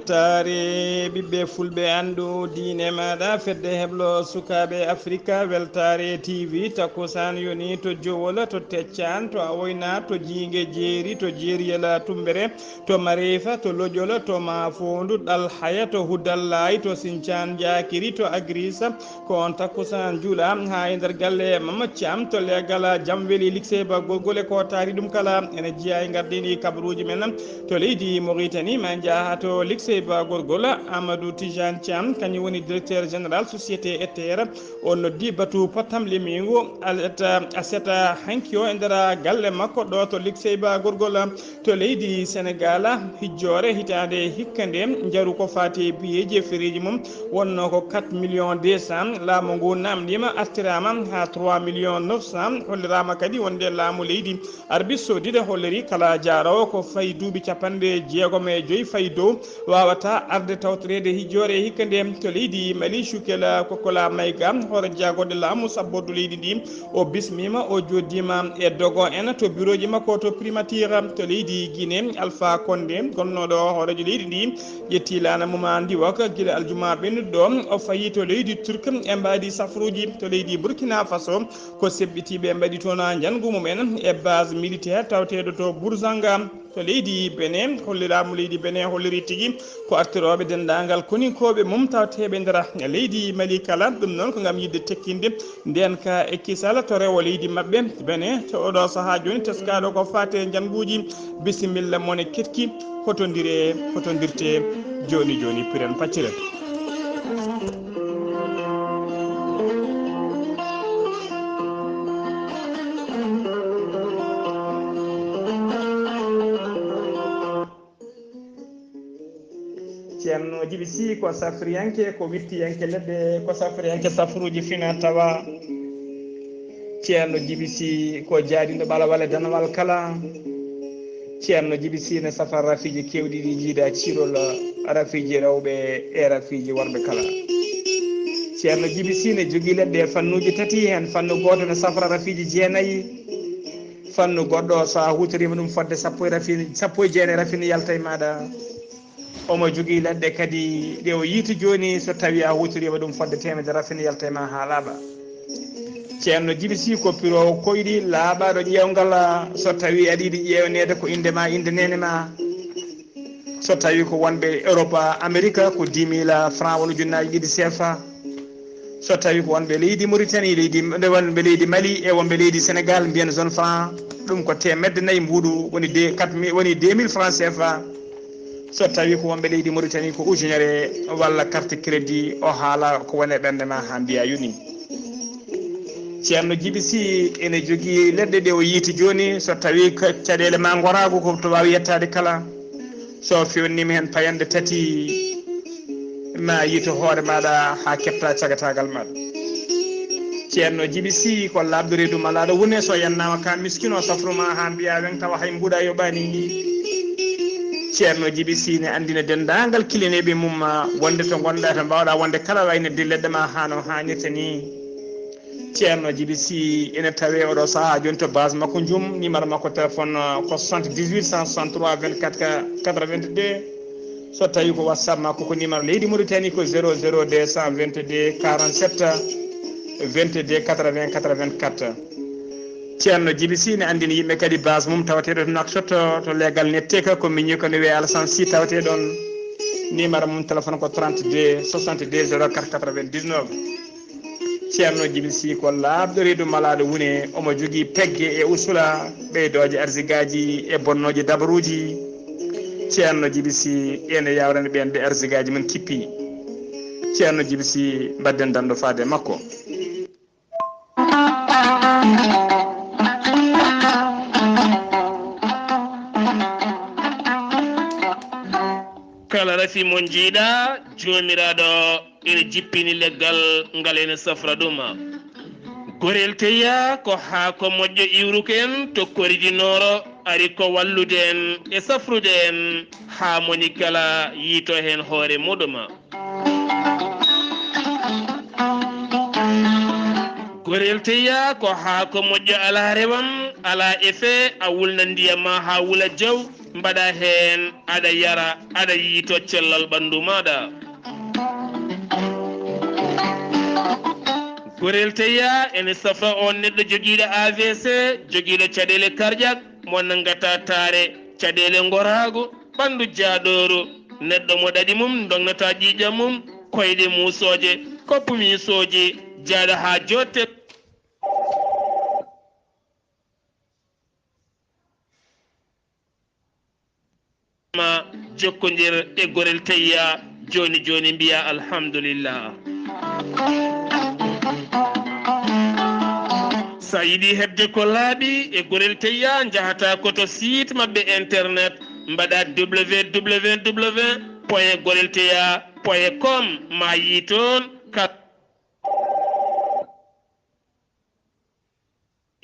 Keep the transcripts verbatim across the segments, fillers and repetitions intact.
Weltaare ɓiɓɓe fulɓe, anndu diine maaɗa, fedde heblo sukaaɓe Afrika, Weltaare T V, takkusaan yoni to Jowol, to Teccaan, to Awoyna, to Jiinge Jeeri, to Jeeriyel Tumbere, to Mareefa, to Loƴol, to Maafoondu, Ɗalhaya, to Hudallaay, to Sincaan Jaakiri, to Agriis, ko on takkusaan juula haa e nder galle Mama Caam to leegal Jam Weli Liksey Ba Gorgol e ko taari ɗum kala. Ene jeyaa e ngardiiɗi kabaruuji men to leydi Moritani, ma en njaha to Liksey Ba Gorgol. Amadou Tijane Caam, kañum woni directeur général société E T R, o noddi batu pottam limiingu aset, aset hanki o e nder galle makko ɗo to Liksey Ba Gorgol. To leydi Senegal, hijjoore hitaande hikka nde, njaru ko faati e biyeeji e fereeji mum wonnoo ko quatre millions deux cents. Laamu ngu naamndiima, artiraama haa trois millions neuf cents. Holliraama kadi wonde laamu leydi Arabie Saoudite holliri kala jaaroowo ko fayi duuɓi capanɗe jeegom e joy fayi dow waawata arde tawtoreede hijjoore hikka nde. To leydi Mali, Cukel Kokola Mayga, hoore jagorɗe laamu sabbordu leydi ndi, o bismiima, o jooɗdiima e dogo en to birooji makko to primature. To leydi Guinée, Alpha Condé, gonnooɗo hooreejo leydi ndi, ƴetti laana mum ndiwak gila aljuma ɓennuɗo ɗo, o fayi to leydi Turk e mbaadi safruuji. To leydi Burkina Faso, ko seɓɓitiiɓe mbaɗi toon njanngu mum en e base militaire tawteeɗo to Burzanga. To leydi Benin, holliraamu leydi Benin holliri tigi ko artirooɓe denndaangal koninkooɓe mum tawteeɓe nder leydi Mali kala. Ɗum noon ko ngam yiɗde tekkinde ndeen ka e kisal to rewo leydi maɓɓe Benin. To oɗo sahaa jooni, teskaaɗo ko faati e njannguuji. Bisimilla mon e ketki, hotondire, hotondirte jooni jooni, piren paccire. Ceerno Jibi Sih ko safriyanke, ko wittiyanke leɗɗe, ko safriyanke safruuji fina tawa. Ceerno Jibi Sih ko jaadinɗo ɓalawal e danawal kala. Ceerno Jibi Sih ne safra rafiiji keewɗi ɗi jiida ciirol rafiiji rewɓe e rafiiji worɓe kala. Ceerno Jibi Sih ne jogii leɗɗe e fannuuji tati, heen fannu gooto ne safra rafiiji jeenayi. Fannu goɗɗo, so a huutoriima ɗum fodde sappo e rafi-, sappo e jeenayi rafi ne yalta e maaɗa. Omo jogii leɗɗe kadi ɗe o yiyti jooni, so tawii a huutoriima ɗum fodde teemedere rafi ne yalta e ma haa laaɓa. Ceerno Jibi Sih ko piroowo koyɗi laaɓaaɗo ƴeewngal, so tawii aɗa yiɗi ƴeewneede ko innde ma, innde neene ma. So tawii ko wonɓe Europe, Amerique, ko dix mille francs walla ujunnaaji ɗiɗi C F A. So tawii ko wonɓe leydi Mauritanie, leydi, nde wonɓe leydi Mali e wonɓe leydi Sénégal, mbiyen zone franc, ɗum ko teemedde nayi mbuuɗu, woni deux, quatre mille, woni deux mille francs C F A. So tawii ko wonɓe leydi Mauritanie, ko ujunere walla carte crédit, o haala ko woni e ɓernde ma haa mbiya yoni. Ceerno Jibi Sih ene jogii leɗɗe ɗe o yiyti jooni, so tawii ko caɗeele ma ngoraagu ko to waawi yettaade kala. So fewnniima heen payanɗe tati, ma yiito hoore maaɗa haa keɓta cagataagal maaɗa. Ceerno Jibi Sih ko laaɓɗo reedu malaaɗo wune, so yannaama ka miskino safru ma haa mbiya weŋ tawa hay mbuuɗa yoɓaani. Ceerno Jibi Sih ne anndina denndaangal kilineeɓe mum wonde to ngonɗa, to mbaawɗa wonde kala, wayno de leɗɗe ma haa no haanirta ni. Ceerno Jibi Sih ene tawee oɗo sahaa jooni to base makko Njum, numéro makko téléphone, uh, ko soixante-dix-huit cent soixante-trois vingt-quatre quatre-vingt-deux. So tawii ko WhatsApp makko, ko numéro leydi Mauritanie ko zéro zéro deux cent vingt-deux quarante-sept vingt-deux quatre-vingts quatre-vingt-quatre. Ceerno Jibi Sih ne anndini yimɓe kadi base mum tawateeɗo to Nouakchott, to leegal Netteka, ko miñi ko ne wiyee Alassane Sy tawetee ɗoon. Numéro mum téléphone ko trente-deux soixante-deux zéro quatre quatre-vingt-dix-neuf. Ceerno Jibi Sih ko laaɓɗo reedu malaaɗo wune, omo jogii pegge e usula ɓeydooje arsigaaji e bonnooje dabaruuji. Ceerno Jibi Sih ene yaawrani ɓeen ɓe arsigaaji mum kippi. Ceerno Jibi Sih, mbaɗden danndo faade e makko. Kala rafi mo njiiɗa, Joomiraaɗo ene jippini leggal ngal, ene safra ɗum. Gorel teya ko haako moƴƴo iwruko en to Koridi Nooro, ari ko wallude en e safrude en haa moni kala yiito heen hoore muɗum. Gorel teya ko haako moƴƴo, alaa rewam, alaa effet, a wulna ndiyam ma haa wula jaw, Mbaɗa heen, aɗa yara, aɗa yiyto cellal ɓanndu maaɗa. Gorel Teya ene safra on neɗɗo jogiiɗo A V C, jogiiɗo caɗeele cardiaque, mo nanngata taare, caɗeele ngoraagu, ɓanndu jaaɗooru, neɗɗo mo ɗaɗi mum ndognataa ƴiiƴam mum, koyɗe muusooje, koppu miisooji, jaaɗo haa jooɗte. Ma jokkondir e Gorel Teya jooni jooni, mbiya alhamdulillah. Sa yiɗi heɓde ko laaɓi e Gorel Teya, njahata ko to site maɓɓe internet, mbaɗa w w w point gorel teya point com, ma yii toon ka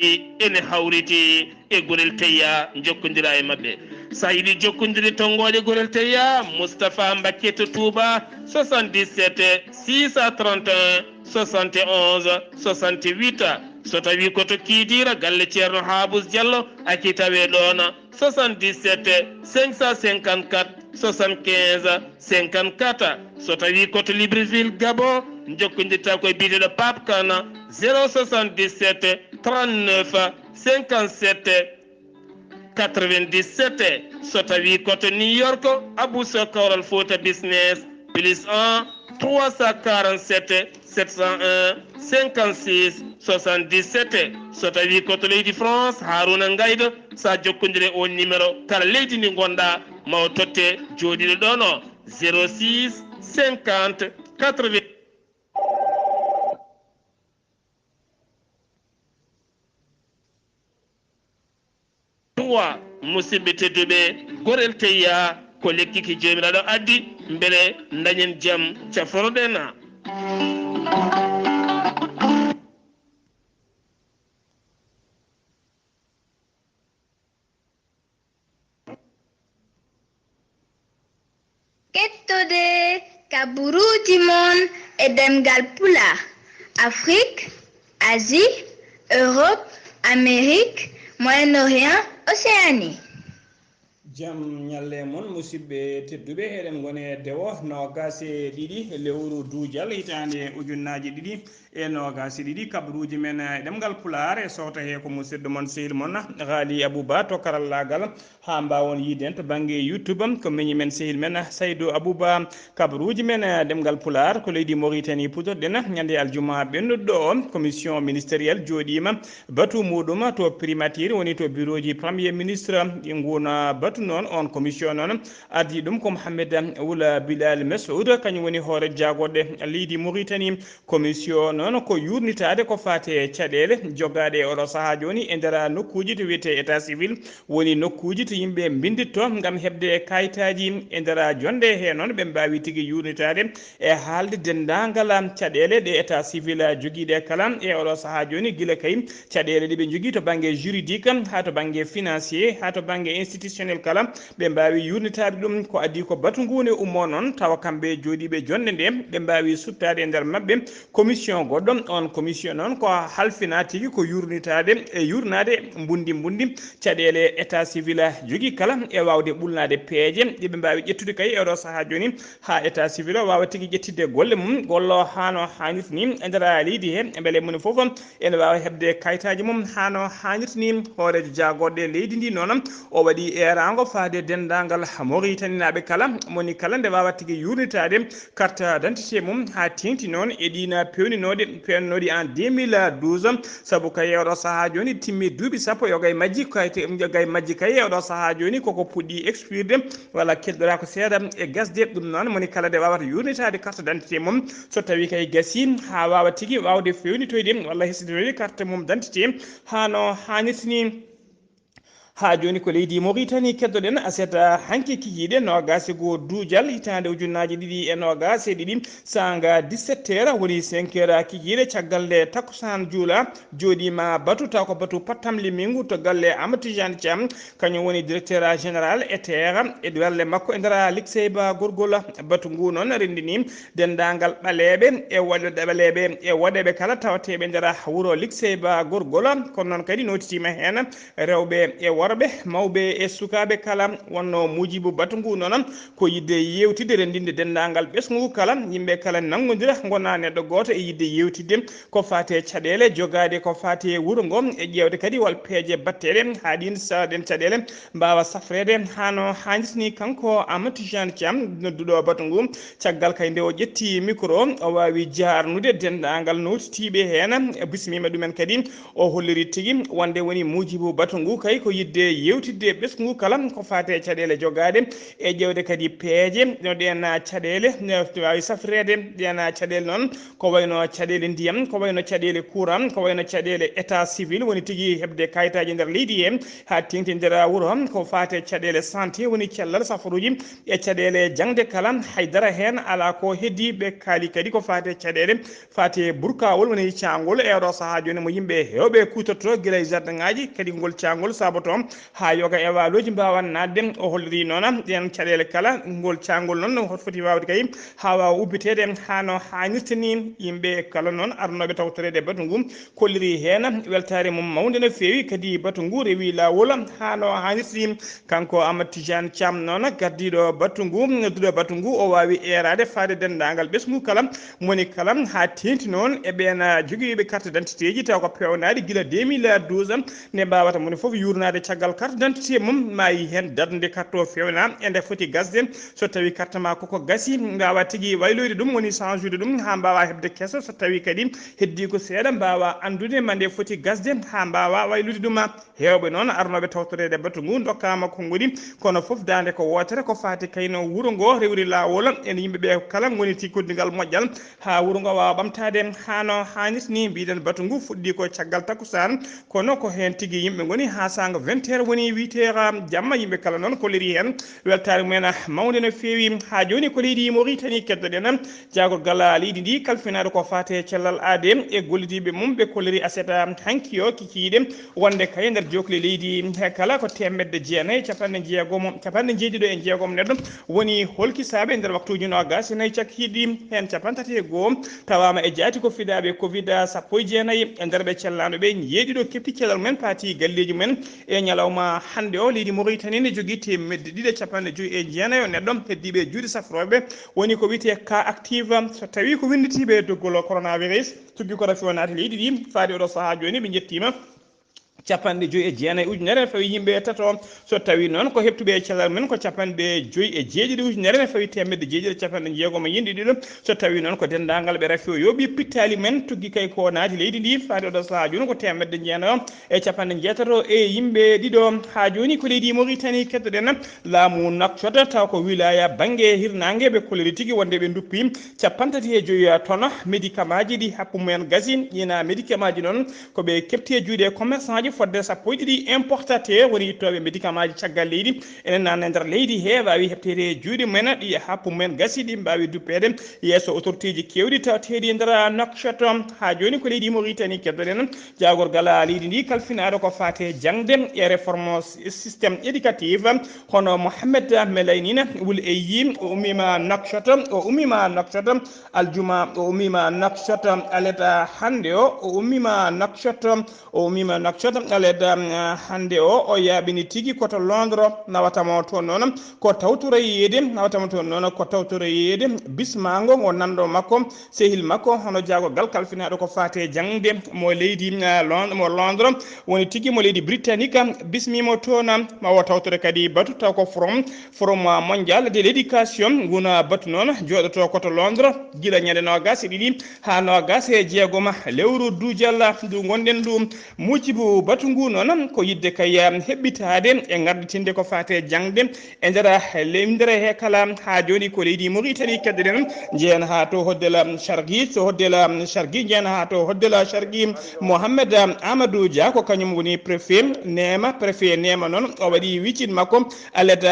ene hawriti e Gorel Teya, njokkondira e maɓɓe. Sa yiɗi jokkondirde tonngooɗe Gorel Teya, Moustapha Mbacké to Touba, soixante-dix-sept six cent trente et un soixante et onze soixante-huit. So tawi ko to Kidira, galle Ceerno Habous Diallo, aki tawe ɗoon, soixante-dix-sept cinq cent cinquante-quatre soixante-quinze cinquante-quatre. So tawi ko to Libreville, Gabon, jokkondirta ko e biyeteeɗo Pape Kane, zéro soixante-dix-sept trente-neuf cinquante-sept quatre-vingt-dix-sept. So tawi ko to New York, Abou Sow Kawral Fouta Business, plus un trois cent quarante-sept sept cent un cinquante-six soixante-dix-sept. So tawi ko to leydi France, Harouna Ngaydo, sa jokkondire on numéro, kala leydi ndi ngonɗa, ma o totte jooɗiiɗo ɗon o, zéro six cinquante quatre-vingts. Trois, musidɓe tedduɓe, Gorel Teya ko lekki ki Joomiraaɗo addi, mbele dañen jam, caforoɗen. Kettode kaburuuji mon e ɗemngal Pulaar, Afrik, Asie, Europe, Amérique, Moyen-Orient, Océanie. Jam ñalle mon, musidɓe tedduɓe, eɗen ngoni e dewo noogaas e ɗiɗi lewru duujal hitaande ujunnaaji ɗiɗi e noogaas e ɗiɗi. Kabaruuji men e ɗemngal Pulaar e sowta he ko musidɗo mon, sehil mon, Ghali Abouba to karallaagal, haa mbaawon yiiden to bannge YouTube ko miñi men, sehil men Saydou Abouba. Kabaruuji men e ɗemngal Pulaar ko leydi Mauritanie puɗɗorɗen ñande aljuma ɓennuɗo o. Commission ministérielle jooɗiima batu muɗum to primature, woni to bureau ji premier ministre. Ɗi nguna batu noon, on commission noon, ardii ɗum ko Mohamed Wula Bilal Masoud, kañum woni hoore jaagorɗe leydi Mauritanie. Commission noon ko yuurnitaade ko faati e caɗeele jogaaɗe e oɗo sahaa jooni e nder nokkuuji to wiyetee état civil, woni nokkuuji to yimɓe mbinnditto ngam heɓde kayitaaji. E nder jonde he noon, ɓe mbaawi tigi yuurnitaade e haalde denndaangal caɗeele ɗe état civil jogiiɗe kala e oɗo sahaa jooni, gila kay caɗeele ɗe ɓe njogii to bannge juridique, haa to bannge financier, haa to bannge institutionnel kala, ɓe mbaawi yuurnitaade ɗum. Ko adii ko batu ngu ne ummoo noon, tawa kamɓe jooɗiiɓe jonde nde, ɓe mbaawi suɓtaade e nder maɓɓe commission goɗɗo. On commission noon ko halfinaa tigi ko yuurnitaade e yuurnaade mbundi mbundi caɗeele état civil jogii kala, e waawde ɓulnaade peeje ɗe ɓe mbaawi ƴettude kay e oɗo sahaa jooni, haa état civil o waawa tigi ƴettitde golle mum, golle o haa no haanirta ni e nder leydi he, mbele moni fof ene waawa heɓde kayitaaji mum haa no haanirta ni. Hooreejo jaagorɗe leydi ndi noon, o waɗi eeraango faade denndaangal Moritaninaaɓe kala, moni kala nde waawa tigi yuurnitaade carte d'identité mum, haa teeŋti noon e ɗiin peewninooɗi, peewnooɗi en deux mille douze, sabu kay e oɗo sahaa jooni timmi duuɓi sappo yoga e majji, kay te, yoga e majji kay e oɗo sahaa jooni koko puɗɗi expirde, walla kelɗoraa ko seeɗa e gasde. Ɗum noon, moni kala nde waawata yuurnitaade carte d'identité mum, so tawi kay gasii haa waawa tigi waawde feewnitoyde walla hesɗitinoyde carte mum d'identité haa no haanirta ni. Haa jooni ko leydi Mauritanie keddoɗen aset hanki kikiiɗe noogaas e goo duujal hitaande ujunnaaji ɗiɗi e noogaas e ɗiɗi, saanga dix-sept heures woni cinq heures kikiiɗe, caggal nde takkusaan juula, jooɗiima batu, taw ko batu Pattam Limingu to galle Amadou Tidiane Thiam, kañum woni directeur général E T R, e galle makko e nder Likseyba Gorgol. Batu ngu noon renndini denndaangal ɓaleeɓe e waɗ-, ɓaleeɓe e woɗeeɓe kala tawateeɓe nder wuro Likseyba Gorgol, kono noon kadi nootitiima heen rewɓe e worɓe. ɓe mawɓe e sukaaɓe kala. Wonno muujibu batu ngu noon ko yiɗde yeewtidde, renndinde denndaangal ɓesngu kala, yimɓe kala nanngodira, ngona neɗɗo gooto e yiɗde yeewtidde ko faati e caɗeele jogaade ko faati e wuro ngo, e ƴeewde kadi wal peeje batteɗe haa ɗiin sa-, ɗeen caɗeele mbaawa safreede haa no haanirta ni. Kanko Amadou Tidiane Thiam, nodduɗo batu ngu, caggal kay nde o ƴetti micro, o waawi jaarnude denndaangal nootitiiɓe heen, bismiima ɗumen kadi. O holliri tigi wonde woni muujibu batu ngu kay ko yiɗde yeewtidde ɓesngu kala ko faati e caɗeele jogaaɗe, e ƴeewde kadi peeje no ɗeen caɗeele, no waawi safreede. Ɗeen caɗeele noon ko wayno caɗeele ndiyam, ko wayno caɗeele courant, ko wayno caɗeele état civil, woni tigi heɓde kayitaaji nder leydi he, haa teeŋti nder wuro, ko faati e caɗeele santé, woni cellal safaruuji, e caɗeele jaŋde kala. Hay dara heen alaa ko heddii. Ɓe kaali kadi ko faati e caɗeele faati e burkawol woni caangol. E oɗo sahaa jooni mo yimɓe heewɓe kuutorto gila e jardin ŋaaji, kadi ngol caangol saboto haa yoga e waalooji mbaawa naatde. O holliri noon ɗeen caɗeele kala, ngol caangol noon no foti waawde kay haa waawa ubbiteede haa no haanirta ni. Yimɓe kala noon arnooɓe tawtoreede batu ngu kolliri heen weltaare mum mawnde no feewi, kadi batu ngu rewi laawol haa no haanirta ni. Kanko Amadou Tidiane Thiam noon, gardiiɗo batu ngu, nodduɗo batu ngu, o waawi eeraade faade denndaangal ɓesngu kala, moni kala, haa teeŋti noon e ɓeen jogiiɓe carte d'identité ji taw ko peewnaaɗi gila deux mille douze, nde mbaawata moni fof yuurnaade caggal carte d'identité mum, maayi heen date nde carte o feewnaa, e nde foti gasde. So tawii carte ma koko gasi, mbaawa tigi wayloyde ɗum, woni change ude ɗum haa mbaawa heɓde keso. So tawii kadi heddii ko seeɗa, mbaawa anndude ma nde foti gasde haa mbaawa waylude ɗum. Heewɓe noon arnooɓe tawtoreede batu ngu ndokkaama konngudi, kono fof daande ko wootere ko faati kayno wuro ngo rewri laawol. En yimɓe ɓe kala ngoni tigi koɗdigal moƴƴal haa wuro ngo waawa ɓamtaade haa no haanirta ni. Mbiɗen batu ngu fuɗɗii ko caggal takkusaan, kono ko heen tigi yimɓe ngoni haa saanga vingt heures, woni huit heures jamma. Yimɓe kala noon kolliri heen weltaare mumen mawnde no feewi. Haa jooni ko leydi Mauritanie keddoɗen, jaagorgal leydi ndi kalfinaaɗo ko faati e cellal aade e gollodiiɓe mum, ɓe kolliri aset hanki o kikiiɗe wonde kay nder jookli leydi he kala ko teemedde jeenayi capanɗe jeegomo, capanɗe jeeɗiɗo e jeegomo neɗɗo woni holkisaaɓe nder waktuuji noogaas e nayi cakkiiɗi, heen capanɗe tati e goo tawaama e jaati ko fidaaɓe covid sappo e jeenayi. E nder ɓe cellaano ɓe, jeeɗiɗo keɓti cellal mumen, paati galleeji mumen e ñalawma hannde o. Leydi Mauritanie ne jogii teemedde ɗiɗi e capanɗe joyi e jeenayo neɗɗo heddiiɓe e juuɗe safrooɓe, woni ko wiyetee cas active. So tawii ko winnditiiɓe e doggol coronavirus, tuggi ko rafi o naati leydi ndi, faade oɗo sahaa jooni ɓe njettiima capanɗe joyi e jeenayi ujunere ne fawi yimɓe tato. So tawii noon ko heɓtuɓe e cellal men ko capanɗe joyi e jeeɗiɗi ujunere ne fawi teemedde jeeɗiɗi e capanɗe jeegomo yimɓe ɗiɗo. So tawii noon ko denndaangal ɓe rafi o yooɓi pittaali men, tuggi kay ko naati leydi ndi, faade oɗo sahaa jooni ko teemedde jeenayo e capanɗe jeetato e yimɓe ɗiɗo. Haa jooni ko leydi Mauritanie keddoɗen, laamu Nouakchott, taw ko wilaya bannge hirnaange, ɓe kolliri tigi wonde ɓe nduppi capanɗe tati e joyi tonnes médicament ji ɗi happu mumen gasi. Ɗiin médicament ji noon ko ɓe keɓti e juuɗe commerçant ji fodde sappo e ɗiɗi importateur woni ittooɓe médicament ji caggal leydi. Enen nan e nder leydi he waawi heɓteede e juuɗe mumen ɗi happu mumen gasi, ɗi mbaawi duppeede yeeso autorité ji keewɗi tawteeɗi e nder Nouakchott. Haa jooni ko leydi Mauritanie keddoɗen, jaagorgal leydi ndi kalfinaaɗo ko faati e jaŋde e réforme système éducatif, hono Mohamed Melaynine Wul Eyyi, o ummiima Nouakchott, o ummiima Nouakchott aljuma, o ummiima Nouakchott alet hannde o, o ummiima Nouakchott, o ummiima Nouakchott alet, um, hannde o, o yaaɓini tigi ko to Londres nawata mo toon noon, ko tawtoroyeede nawata mo toon noon, ko tawtoroyeede bismaango ngo nanɗo makko, sehil makko, hono jaagorgal kalfinaaɗo ko faati e jaŋde mo leydi, ah, Lon-, mo Londres, woni tigi mo leydi Britannique, bismiima o toon, ma o tawtore kadi batu taw ko forum, forum mondial de l'éducation, nguna batu noon jooɗoto ko to Londres, gila ñande noogaas e ɗiɗi haa noogaas e jeegom lewru duujal ndu ngonɗen ndu. Muujibu batu ngu noon ko yiɗde kay heɓɓitaade e ngarɗitinde ko faati e jaŋde e nder leyɗe he kala. Haa jooni ko leydi Mauritanie keddoɗen, njehen haa to Hoddela Shargi, to Hoddela Shargi, njehen haa to Hoddela Shargi. Mohamed Amadou Dia ko kañum woni préfet Neema, préfet Neema noon o waɗi wisit makko alet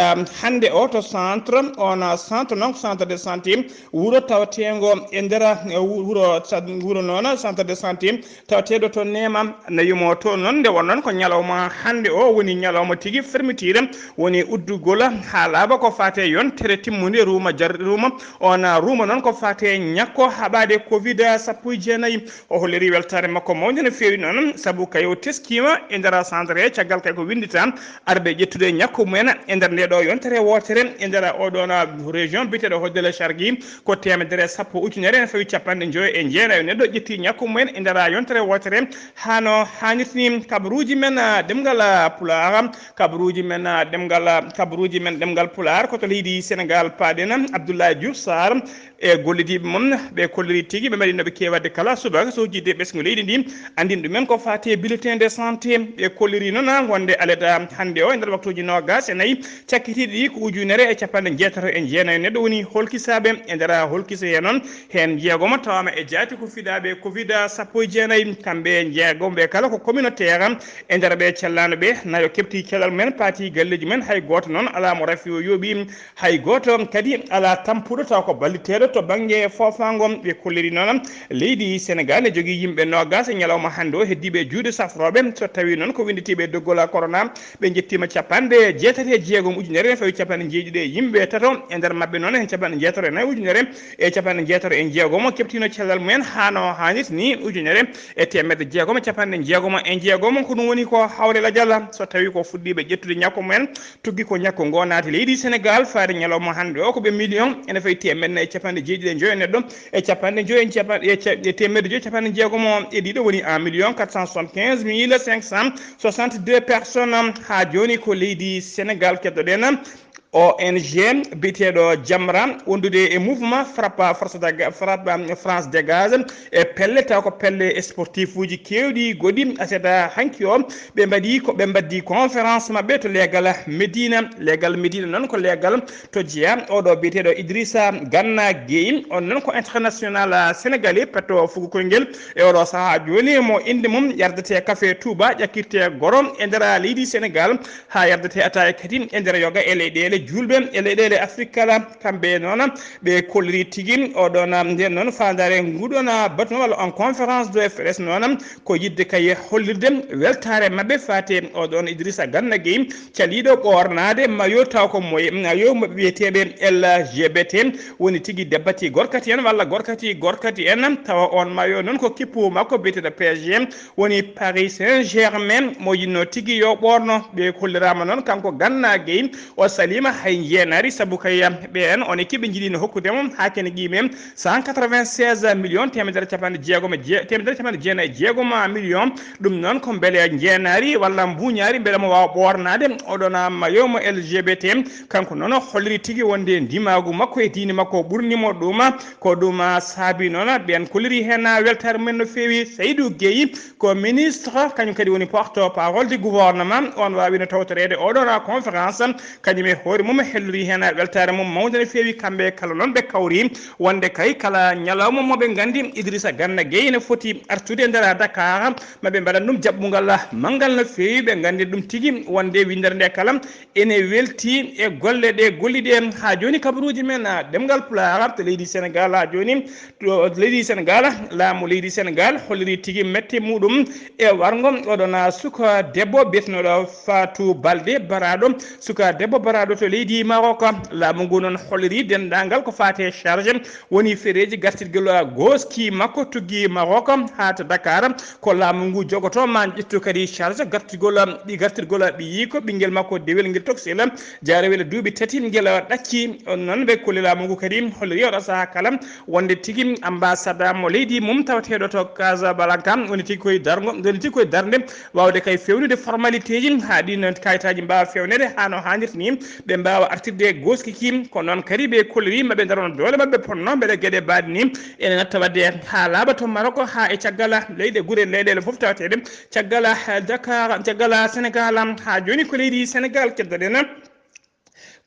hannde o to centre, on centre noon, centre de santé wuro tawteengo e nder, eh, wu-, wuro sa-, wuro noon, centre de santé tawateeɗo to Neema, na yumo to noon. Won noon ko ñalawma hannde o woni ñalawma tigi fermeture, woni uddugol haa laaɓa ko faati e yontere timmunde ruuma jarri ruuma. On ruuma noon ko faati e ñakko haɓaade covid sappo e jeenayi. O holliri weltaare makko mawnde no feewi noon, sabu kay o teskiima e nder centre he, caggal kay ko winndita arɓe ƴettude ñakku mumen e nder nde ɗo yontere wootere e nder oɗon région biyeteeɗo Hoddele Chargui. Ko teemedere sappo ujunere ene fawi capanɗe njoyo e jeenayo neɗɗo ƴetti ñakku mumen e nder yontere wootere, hano haanirta ni. Kabaruuji men, ah, ɗemngal, ah, Pulaar, kabaruuji men, ah, ɗemngal, ah, kabaruuji men ɗemngal Pulaar ko to leydi Senegaal paaɗen. Abdoulaye Diouf Sarr e gollidiiɓe mum ɓe kolliri tigi, ɓe mbaɗi no ɓe keewi waɗde kala subaka so jidde ɓesngu leydi ndi anndin ɗumen ko faati e bulletin de santé. Ɓe kolliri noon wonde aleda hannde o e nder waktuuji noogas e nayi cakkitiiɗi ɗi ko ujunere e capanɗe jeetato e jeenayo neɗɗo woni holkisaaɓe. E nder holkise he noon, heen jeegomo tawama e jaati ko fiɗaaɓe covid sappo e jeenayi. Kamɓe jeegomo ɓe kala ko communautaire. E nder ɓe cellano ɓe, nayo keɓti cellal mumen, paati galleeji mumen, hay gooto noon alaa mo rafi o yooɓi. Hay gooto kadi alaa tampuɗo taw ko balliteeɗo to bannge foofaango. Ɓe kolliri noon leydi Senegaal ne jogii yimɓe noogas e ñalawma hannde o heddiiɓe e juuɗe safrooɓe. So tawii noon ko winnditiiɓe e doggol corona, ɓe njettiima capanɗe jeetati e jeegom ujunere ene fawi capanɗe jeeɗiɗi e yimɓe tato. E nder maɓɓe noon, heen capanɗe jeetati e nayi ujunere e capanɗe jeetati e jeegom keɓtiino cellal mumen hano haanirta ni, ujunere e teemedde jeegom e capanɗe jeegom e jeegom. Ko ɗum woni ko hawre lajal. So tawii ko fuɗɗiiɓe ƴettude ñakku mumen, tuggi ko ñakku ngo naati leydi Senegaal faade ñalawma hannde o ko ɓe million ene fawi teemedde nayi e capanɗe jeeɗiɗi e njoyo neɗɗo e capanɗe njoyo e capanɗe, e ca-, e teemedde joyi capanɗe jeegom e ɗiɗo, woni un million quatre cent soixante-quinze mille cinq cent soixante-deux personnes. Haa jooni ko leydi Senegaal keddoɗen. O N G biyeteeɗo Jamra, wondude e mouvement Frappe France Dega-, Frappe France Dégage, e pelle taw ko pelle sportif uji keewɗi goɗɗi. Aseta hanki o, ɓe mbaɗi ko, ɓe mbaddi conférence maɓɓe to leegal Medina. Leegal Medina noon ko leegal to jeya oɗo biyeteeɗo Idrissa Gana Gueye, on noon ko international sénégalais, petto fugo koyngel e oɗo sahaa jooni, mo innde mum yardete kafe Touba, ƴakkirte goro e nder leydi Senegaal, haa yardete ataaya kadi e nder yoga e leyɗeele juulɓe e leyɗeele Afrik kala. Kamɓe noon ɓe kolliri tigi oɗon, nden noon faandaare nguɗon batu walla on conférence de presse noon ko yiɗde kay hollirde weltaare maɓɓe faate oɗon Idrissa Gana Gueye, caliiɗo ɓoornaade mayo taw ko moye, mayo mo wiyeteeɓe L G B T, woni tigi debbati gorkati en walla gorkati gorkati en. Tawa on mayo noon ko kippu makko biyeteeɗo P S G, woni Paris Saint-Germain, mo yinno tigi yo ɓoorno. Ɓe kolliraama noon kanko Gana Gueye, o saliima hay njeenaari, sabu kay ɓeen on équipe ɓe njiɗino hokkude mo haa kene qiime cent quatre-vingt-seize millions, teemedere capanɗe jeegom e jee-, teemedere capanɗe jeenayi e jeegom millions. Ɗum noon ko mbele njeenaari walla mbuuñaari, mbele mo waawa ɓoornaade oɗon mayo mo L G B T. Kanko noon o holliri tigi wonde ndimaagu makko e diine makko ɓurni mo ɗum. Ko ɗum saabi noon ɓeen kolliri heen weltaare mumen no feewi. Seydou Gueye ko ministre, kañum kadi woni porte parole du gouvernement. On waawino tawtoreede oɗon conférence. Kañum e hoore mum hellori heen weltaare mum mawnde no feewi. Kamɓe kala noon ɓe kawri wonde kay kala ñalawma mo ɓe nganndi Idrissa Gana Gueye ne foti artude e nder Dakar, ma ɓe mbaɗan ɗum jaɓɓungal manngal no feewi. Ɓe nganndi ɗum tigi wonde winndere nde kala ene welti e golle ɗe golli ɗe. Haa jooni kabaruuji men, ah, ɗemngal Pulaar to leydi Senegaal, haa jooni to leydi Senegaal, laamu leydi Senegaal holliri tigi mette muɗum e warngo oɗon suka debbo biyetenooɗo Fatou Balde Baraɗo, suka debbo Baraɗo to leydi Maroc. Laamu ngu noon holliri denndaangal ko faati e charge, woni fereeji gartirgol gooski makko tuggi Maroc haa to Dakar. Ko laamu ngu jogoto ma ƴettu kadi charge gartirgol, ɗi gartirgol ɓiyiiko ɓinngel makko dewel ngel toksel, jaarewel duuɓi tati ngel ɗacci. On noon ɓe kolli laamu ngu kadi holliri oɗo sahaa kala wonde tigi ambassade mo leydi mum tawateeɗo to Casablanca woni tigi koye darngo, woni tigi koye darnde waawde kay fewnude formalité ji haa ɗiin kayitaaji mbaawa fewnede haa no haanirta ni, ɓe mbaawa artirde gooski ki. Ko noon kadi ɓe kolliri ma ɓe ndarono doole maɓɓe ponno mbele geɗe baaɗe ni ene natta waɗde haa laaɓa to Maroc haa e caggal leyɗe gure leyɗeele fof tawateeɗe caggal, eh, Dakar, caggal Senegaal. Haa jooni ko leydi Senegaal keddoɗen.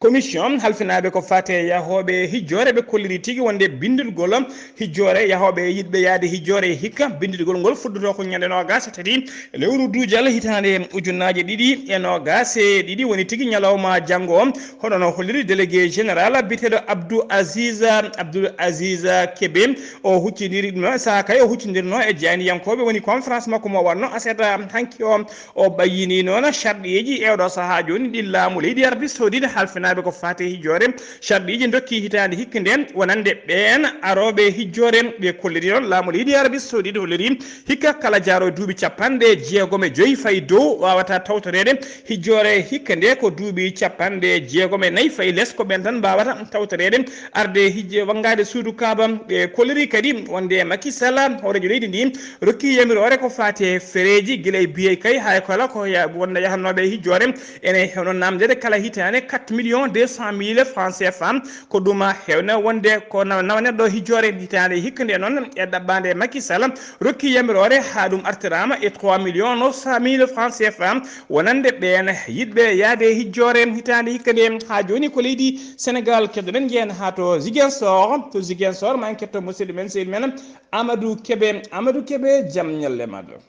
Commission halfinaaɓe ko faati e yahooɓe hijjoore, ɓe kolliri tigi wonde binndugol hijjoore yahooɓe e yiɗɓe yahde hijjoore e hikka. Binndugol ngol fuddoto ko ñande noogas e tati lewru duujal hitaande ujunnaaje ɗiɗi e noogas e ɗiɗi, woni tigi ñalawma janngo o. Hono no holliri délégué général biyeteeɗo Abdou Aziz, Abdoul Aziz Kébé, o huccindiri ɗum noon, saha kay o huccindirno e jayniyankooɓe, woni conférence makko mo waɗno aset hanki o. O ɓayyini noon sharɗiiji e oɗo sahaa jooni ɗi laamu leydi Arabie Saoudite halfinaaɓe ko faati e hijjoore. Sharɗiiji dokki hitaande hikka nde wonande ɓeen arooɓe hijjoore. Ɓe kolliri noon laamu leydi Arabie Saoudite holliri hikka kala jaaro duuɓi capanɗe jeegom e joyi fayi dow waawata tawtoreede hijjoore hikka nde. Ko duuɓi capanɗe jeegom e nayi fayi les ko ɓeen tan mbaawata tawtoreede arde hijje wanngaade suudu Kaaba. Ɓe kolliri kadi wonde Macky Sall, hooreejo leydi ndi, rokki yamiroore ko faati e fereeji gila e biyey kay haa e kala ko ya-, wonde yahannooɓe e hijjoore. Ene hono naamndeede kala hitaande quatre millions deux cent mille francs C F A. Ko ɗum hewna wonde ko nawa, nawa neɗɗo hijjoore hitaande hikka nde noon e ɗaɓɓaande Macky Sall rokki yamiroore haa ɗum artiraama e trois millions neuf cent mille francs C F A wonande ɓeen yiɗɓe yahde hijjoore hitaande hikka nde. Haa jooni ko leydi Sénégal keddoɗen, njehen haa to Ziguinchor. To Ziguinchor ma en ketto musidɗo men, sehil men Amadou Kébé. Amadou Kébé, jam ñalle maɗa.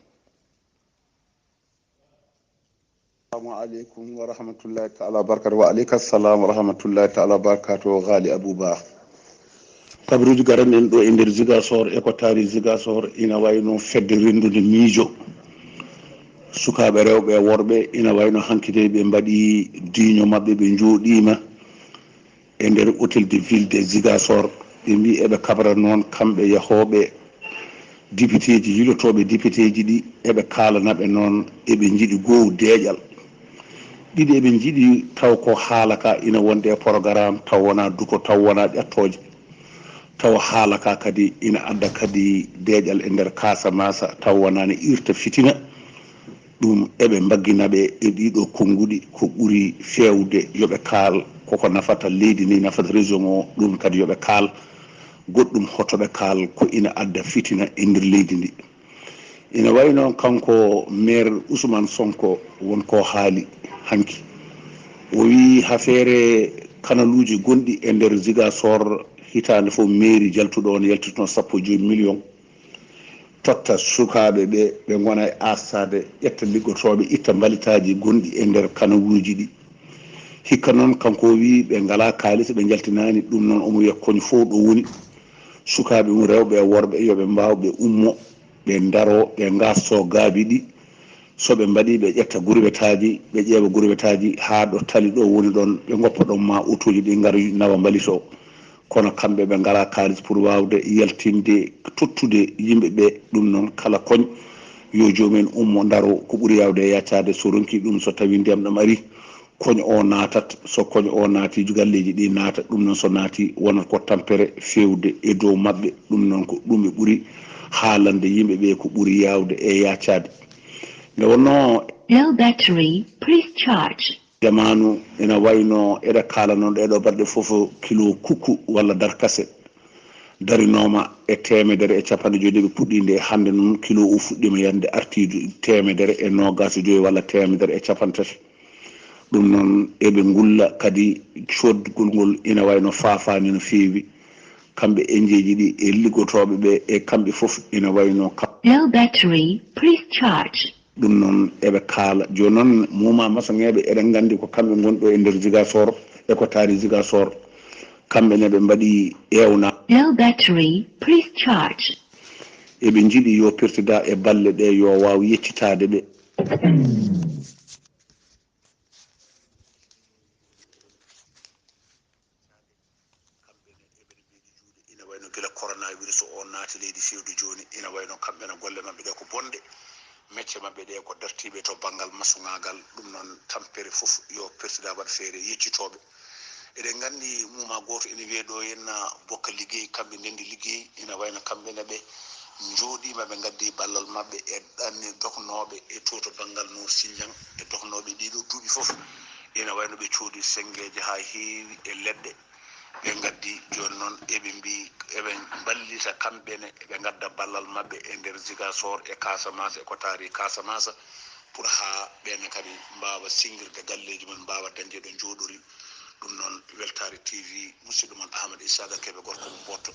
Assalamu aleykum wa rahmatullahi taala wa barakatuh. Wa aleyka salam wa rahmatullahi taala wa barakatuh, Ghali Abouba. Kabaruuji garanɗen ɗo e nder Ziguinchor, e ko taari Ziguinchor, ina wayno fedde renndunde miijo. Sukaaɓe rewɓe e worɓe ina wayno hanki dey ɓe mbaɗi diiño maɓɓe, ɓe njooɗiima e nder hôtel de ville de Ziguinchor. Ɓe mbii eɓe kabra noon kamɓe yahooɓe députéji, yilotooɓe députéji ɗi, eɓe kaalana ɓe noon eɓe njiɗi goow deeƴal. Ɗiɗi eɓe njiɗi taw ko haala ka ina wonde e programme, taw wonaa duko, taw wonaa ƴattooje. Taw haala ka kadi ina adda kadi deeƴal e nder Kasamasa, taw wonaa ne irta fitina. Ɗum eɓe mbaggina ɓe e ɗiɗo konnguɗi, ko ɓuri feewde yo ɓe kaal koko nafata leydi ndi, nafata région o, ɗum kadi yo ɓe kaal. Goɗɗum hoto ɓe kaal ko ina adda fitina e nder leydi ndi. Ina wayi noon kanko maire Ousmane Sonko won ko haali hanki. O wii hafeere kanaluuji gonɗi e nder Ziguinchor, hitaande fof mairie jaltuɗo on yaltitno sappo e joy million. Totta sukaaɓe ɓe, ɓe ngona e aastaade, ƴetta liggotooɓe, itta mbalitaaji gonɗi e nder kanaluuji ɗi. Hikka noon, kanko o wii ɓe ngalaa kaalis, ɓe njaltinaani. Ɗum noon, omo wiya koñ fof ɗo woni, sukaaɓe mum rewɓe e worɓe, yo ɓe mbaaw, ɓe ummo, ɓe ndaro, ɓe ngasto gaabi ɗi. So ɓe mbaɗi, ɓe ƴetta gurbetaaji, ɓe ƴeewa gurbetaaji haa ɗo tali ɗo woni ɗon, ɓe ngoppa ɗon ma otooji ɗi ngara nawa mbalit o. Kono kamɓe ɓe ngalaa kaalis pour waawde yaltinde, tottude yimɓe ɓe. Ɗum noon, kala koñ yo joomum en ummo ndaro ko ɓuri yaawde e yaccaade. So ronki ɗum, so tawi ndiyam ɗam ari, koñ o naatat. So koñ o naati, galleeji ɗi naata. Ɗum noon so naati, wonat ko tampere feewde e dow maɓɓe. Ɗum noon ko ɗum ɓe ɓuri haalande yimɓe ɓe ko ɓuri yaawde e yaccaade. Nde wonnoo Low battery, please charge. Jamaanu ina wayno eɗe kaalano ɗee ɗoo balɗe fof kilo kukku walla darkase darinooma e teemedere e capanɗe joy, nde ɓe puɗɗii nde. Hannde noon kilo o fuɗɗiima yande, artii teemedere e noogaas e joy walla teemedere e capanɗe tati. Ɗum noon eɓe ngulla kadi coodgol ngol ina wayno faafaani no feewi. Kamɓe enjeeji ɗi e liggotooɓe ɓe e kamɓe fof ina wayno kam. Low battery, please charge. Ɗum noon eɓe kaala. Jooni noon, muuma masoŋeeɓe, eɗen nganndi ko kamɓe ngoni ɗo e nder Ziguinchor e ko taari Ziguinchor. Kamɓe ne ɓe mbaɗi ewna. Low battery, please charge. Eɓe njiɗi yo président e balle ɗe yo waaw yeccitaade ɓe. Kamɓe ne eɓe mbiɗi juuɗe, ina wayno gila coronavirus o naati leydi fewde jooni, ina wayno kamɓe ne golle maɓɓe ɗe ko bonɗe, mecce maɓɓe ɗe ko dartiiɓe to banngal masuŋaagal. Ɗum noon, tampere fof yo président waɗ feere yeccitooɓe. Eɗen nganndi muuma gooto ina wiyee ɗo henna Bokka Liggey, kamɓe ndenndi liggey, ina wayno kamɓe ne ɓe njooɗiima, ɓe ngaddi ballal maɓɓe e ɗanni dognooɓe e to to banngal Noor Sinjang e dognooɓe ɗiɗo duuɓi fof. Ina wayno ɓe coodi senngeeje haa heewi e leɗɗe. Ɓe ngaddi jooni noon, eɓe mbii eɓe mballita kamɓe ne, ɓe ngadda ballal maɓɓe e nder Ziguinchor e Casamance e ko taari Casamance, pour haa ɓeen kadi mbaawa sinngirde galleeji mum, mbaawa dañde ɗo njooɗori. Ɗum noon, Weltaare T V, musidɗo mon Ahmad Isaka Kebe, gorko mo Mboto,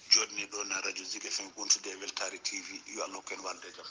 jooɗni ɗo na radio Zik F M, wontude e Weltaare T V. Yo Allah hokku en walde e jam.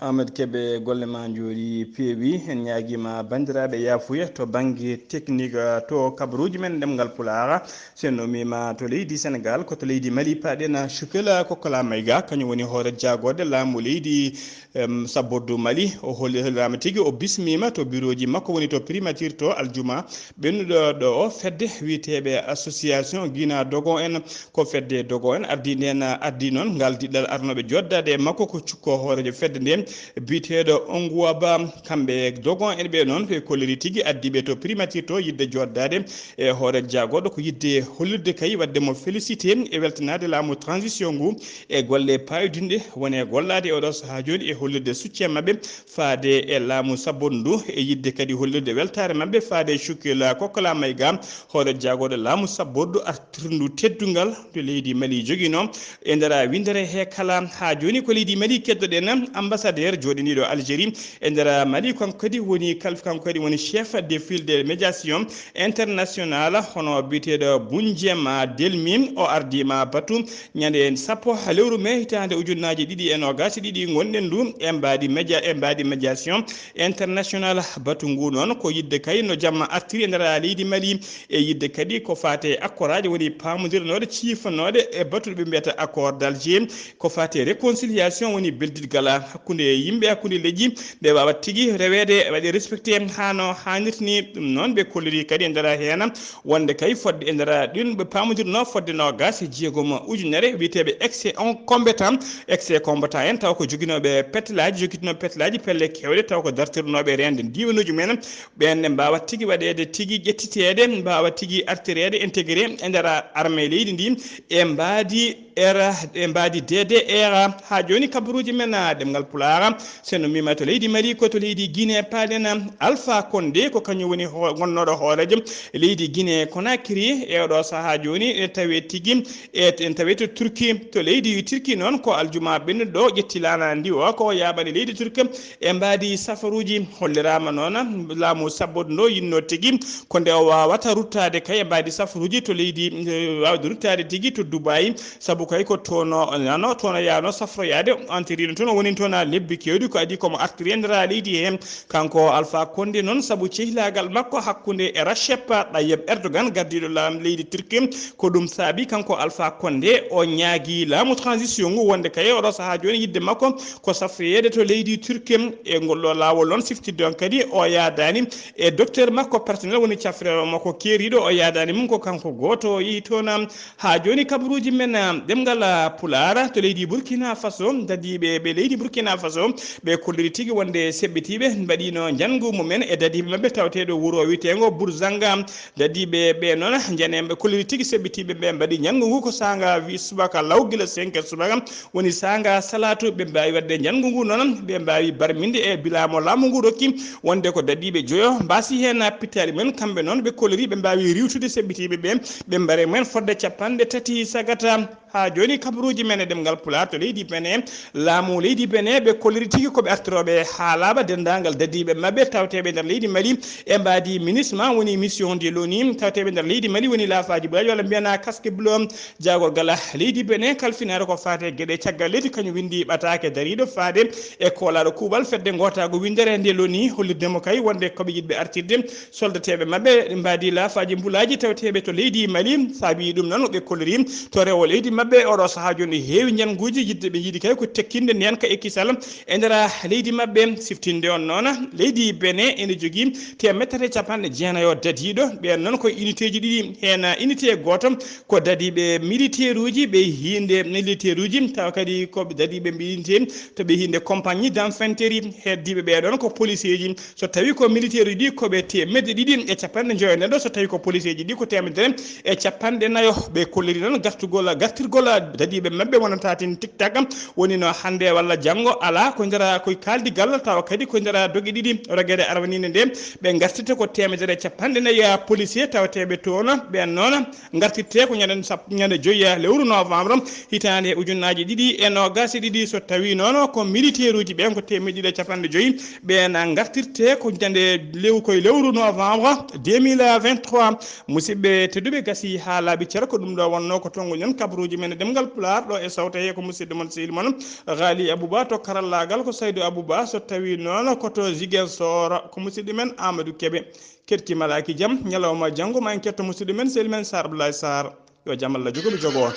Ahmed Kebe, golle ma njooɗi peewi. En ñaagiima banndiraaɓe yaafuya to bannge technique, eh, to kabaruuji men ɗemngal Pulaar. So en umiima to leydi Senegaal, ko to leydi Mali paaɗen. Shukela Kokola Mayga, kañum woni hoore jaagoode laamu leydi, em, sabbordu Mali. O holli-, holliraama tigi, o bismiima to birooji makko woni to primature to aljuma ɓennuɗo ɗo o fedde wiyeteeɓe association Gina Dogon en. Ko fedde Dogon en ardii ndeen, ardii noon ngal diɗɗal arnooɓe jooɗdaade e makko ko cukko hooreejo fedde nde biyeteeɗo Onguwa Ba. Kamɓe Dogon en ɓe noon ɓe kolliri tigi addiiɓe to primature to yiɗde jooɗdaade e hoore jaagooɗo ko yiɗde hollirde kay waɗde mo félicité e weltanaade laamu transition ngu e golle paayodinɗe woni e gollaade e oɗo sahaa jooni e hollirde soutien maɓɓe faade e laamu sabbordu ndu e yiɗde kadi hollirde weltaare maɓɓe faade e Shukela Kokola Mayga, hoore jaagooɗo laamu sabbordu artirndu teddungal ndu leydi Mali joginoo. E nder winndere he kala, haa jooni ko leydi Mali keddoɗen, ambassadeur jooɗiniiɗo Algérie e nder Mali, kanko kadi woni kal-, kanko kadi woni chef de file de médiation international, hono biyeteeɗo Bunjema Delmi, o ardiima batu ñande sappo lewru mee hitaande ujunnaaji ɗiɗi e noogaas e ɗiɗi ngonɗen ndu e mbaadi média-, e mbaadi médiation international. Batu ngu noon ko yiɗde kay no jamma artiri e nder leydi Mali, e yiɗde kadi ko faati e accord aji woni paamondirnooɗe, ciifanooɗe e batu ɓe mbiyata accord d'Alger, ko faati e réconciliation woni beldigal hakkunde yimɓe, hakkunde leƴƴi, nde waawa tigi reweede, waɗe respecté haa no haanirta ni. Ɗum noon ɓe kolliri kadi e nder heen wonde kay fodde e nder ɗin ɓe paamondirnoo fodde noogaas e jeegom ujunere wiyeteeɓe ex-combattant, ex-combattant en taw ko joginooɓe petelaaji, jogitinooɓe petelaaji pelle keewɗe taw ko dartirnooɓe reende diiwanuuji men, ɓeen ne mbaawa tigi waɗeede tigi ƴettiteede, mbaawa tigi artireede intégré e nder armée leydi ndi e mbaadi era, e mbaadi D D R. Haa jooni kabaruuji men, ah, ɗemngal Pulaar, so en umiima to leydi Mali, ko to leydi Guinée paaɗen. Alpha Condé ko kañum woni ho-, gonnooɗo hooreejo leydi Guinée Conakry e oɗo sahaa jooni, e tawee tigi e, en tawee to Turki, to leydi Turki noon ko aljuma ɓennuɗo ƴetti laana ndi o ko yaaɓani leydi Turki e mbaadi safaruuji. Holliraama noon laamu sabbodu ndo yinnoo tigi ko nde o waawata ruttaade kay e mbaadi safaruuji to leydi, eh, waawde ruttaade tigi to Dubai, sabu kay ko toon o nano, toon o yaano safroyaade, o entiri ɗum toon, o woni toon haa lebbi keewɗi, ko adii ko mo artiri e nder leydi heen. Kanko Alpha Condé noon, sabu cehilaagal makko hakkunde e Recep Tayyip Erdogan, gardiiɗo laamu leydi Turki, ko ɗum saabi kanko Alpha Condé o ñaagii laamu transition ngu wonde kay oɗo sahaa jooni yiɗde makko ko safroyeede to leydi Turki. E ngol ɗo laawol noon siftinde on kadi o yaadaani e docteur makko personnel woni cafriraaɗo makko keeriiɗo, o yaadaani mum ko kanko gooto o yehi toon. Haa jooni kabaruuji men, ah, ɗemngal, ah, Pulaar to leydi Burkina Faso, dadiiɓe ɓe leydi Burkina Faso ɓe kolliri tigi wonde seɓɓitiiɓe mbaɗiino njanngu mumen e dadiiɓe maɓɓe tawteeɗo wuro wiyeteengo Burzanga. Dadiiɓe ɓe noon njane ɓe kolliri tigi seɓɓitiiɓe ɓe mbaɗi njanngu ngu ko saanga wi-, subaka law gila cinq heures subaka woni saanga salaatu ɓe mbaawi waɗde njanngu ngu noon ɓe mbaawi barminde e bilaamo laamu ngu rokki wonde ko dadiiɓe joyo mbaasi heen pittaali men kamɓe noon ɓe kolliri ɓe mbaawi riiwtude seɓɓitiiɓe ɓe ɓe mbare men fodde capanɗe tati sagata. Haa jooni kabaruuji men e ɗemngal Pulaar to leydi Benin, laamu leydi Benin ɓe kolliri tigi ko ɓe artirooɓe haa laaɓa denndaangal dadiiɓe maɓɓe tawteeɓe nder leydi Mali e mbaadi MINUSMA woni mission de l'ONU tawteeɓe nder leydi Mali woni laafaaji ɓulaaji walla mbiyana casque bleu. Jaagorgal leydi Benin kalfinaare ko faati e geɗe caggal leydi kañum winndi ɓataake dariiɗo faade e koolaaɗo kuuɓal fedde ngootaagu winndere nde l'ONU hollirde mo kay wonde ko ɓe yiɗɓe artirde soldateeɓe maɓɓe mbaadi laafaaji mbulaaji tawteeɓe to leydi Mali. Saabi ɗum noon ɓe kolliri to rewo leydi maɓɓe oɗo sahaa jooni heewi njannguuji yiɗde ɓe njiɗi kay ko tekkinde ndeenka e kisal e nder leydi maɓɓe. Siftinde on noon leydi Benin ene jogii teemedde tati e capanɗe jeenayo dadiiɗo. Ɓeen noon ko unité ji ɗiɗi, heen unité gooto ko dadiiɓe militaire uji, ɓe hiinde militaire uji, tawa kadi ko dadiiɓe unité to ɓe hiinde compagnie d'infanterie. Heddiiɓe ɓee ɗoon ko policier ji. So tawii ko militaire uji ɗi ko ɓe teemedde ɗiɗi e capanɗe njoyo neɗɗo, so tawii ko policier ji ɗi ko teemedere e capanɗe nayo. Ɓe kolliri noon gartugol, gartir Gola dadiiɓe maɓɓe wonata tin tiktak woni no hannde walla janngo alaa ko ndera koye kaaldigal, tawa kadi ko ndera doge ɗiɗi rogere arwaniinde nde ɓe ngartirta ko teemedere capanɗe nayi policier tawateeɓe toon. Ɓeen noon ngartirte ko ñande sap- ñande joyi lewru novembre hitaande ujunnaaji ɗiɗi e noogaas e ɗiɗi, so tawi noon ko militaire uji ɓeen ko teemedde ɗiɗi e capanɗe joyi. Ɓeen ngartirte ko ñande lew koye lewru novembre deux mille vingt-trois. Musidɓe tedduɓe, gasi haa laaɓi cer, ko ɗum ɗo wonno ko tonguɗen kabaruuji men e ɗemngal Pulaar ɗo e sawte he ko musidɗo mon sehil mon Ghali Abouba, to karallaagal ko Saydou Abouba, so tawi noon ko to Ziguinchor ko musidɗo men Amadou Kébé. Keɗki malaaki jam, ñalawma janngo ma en ketto musidɗo men sehil men Sar Abdoulaye Sarr. Yo jam Allah jogo mi jogo on.